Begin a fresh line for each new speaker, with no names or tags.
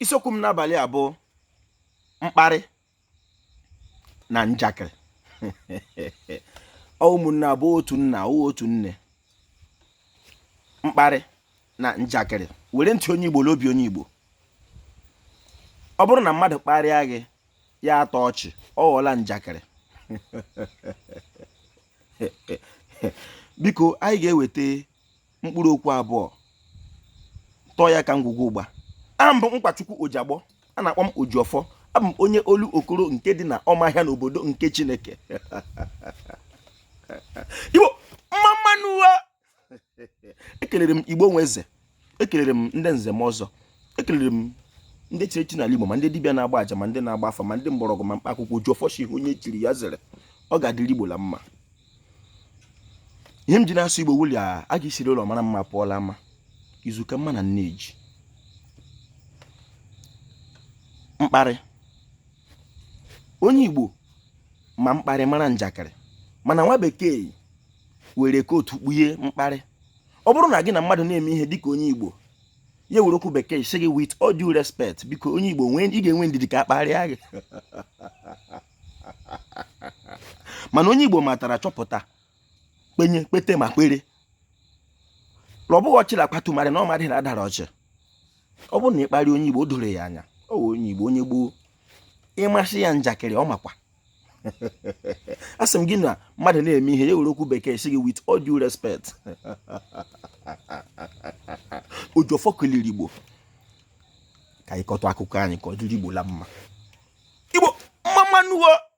Isiokwu m n'abalị a bụ mkparị na njakịrị. Ọ ụmụnne abụọ, otu nna, ọ otu nne. Mkparị na njakịrị. Were ntị onye Igbo n'obi onye Igbo. Ọ bụrụ na mmadụ kparịa gị, ya atọ ọchị, ọ ghọọla njakịrị. Biko, anyị ga-eweta mkpụrụ okwu abụọ tọọ ya ka ngwugwu ụgba. Aha m bụ Nkwachukwu Ojiagbọ, a na-akpọ m Ojiọfọ. Abụ m onye Olokoro nke dị na Ọmahịa n'obodo nke Chineke. Igbo mma mma nụ o. Ekelere m Igbo nwe eze, ekelere m ndị nze m ọzọ, ekelere m ndị chiri echi n'ala Igbo, ma ndị dibịa na-agba aja, ma ndị na-agba afa, ma ndị mgbọrọgwụ, ma mkpa akwụkwọ. Ojiọfọ shi ihe onye chiri ya zere, ọ ga-adịrị Igbo la mma. Ihe m ji na-asụ Igbo wuli a ga-esiri ụlọ mara mma pụọla ama izu ka mma na nneji. Mkparị, onye Igbo ma mkparị mara njakịrị, mana nwa bekee were kootu kpuye mkparị. Ọ bụrụ na gị na mmadụ na-eme ihe dịka onye Igbo, ya were okwu bekee sị gị "With all due respect," biko, onye Igbo nwee, ị ga-enwe ndidi ka a kparịa gị. Mana onye Igbo matara, chọpụta, kpenye, kpete ma kpere na ọ bụghị ọchị na-akpatu marị na ọ madị na adara ọchị. Ọ bụrụ na ị kparịa onye Igbo, o doro ya anya ọ wụ onye Igbo, onye gboo. Ịmasị ya njakịrị, ọ makwa. Asị m gị na mmadụ na-eme ihe, ya were okwu bekee sị gị "With all due respect." Ojiọfọ kelere Igbo. Ka anyị kọtụ akụkọ anyị ka ọ dịrị Igbo la mma. Igbo mma mma nụ o.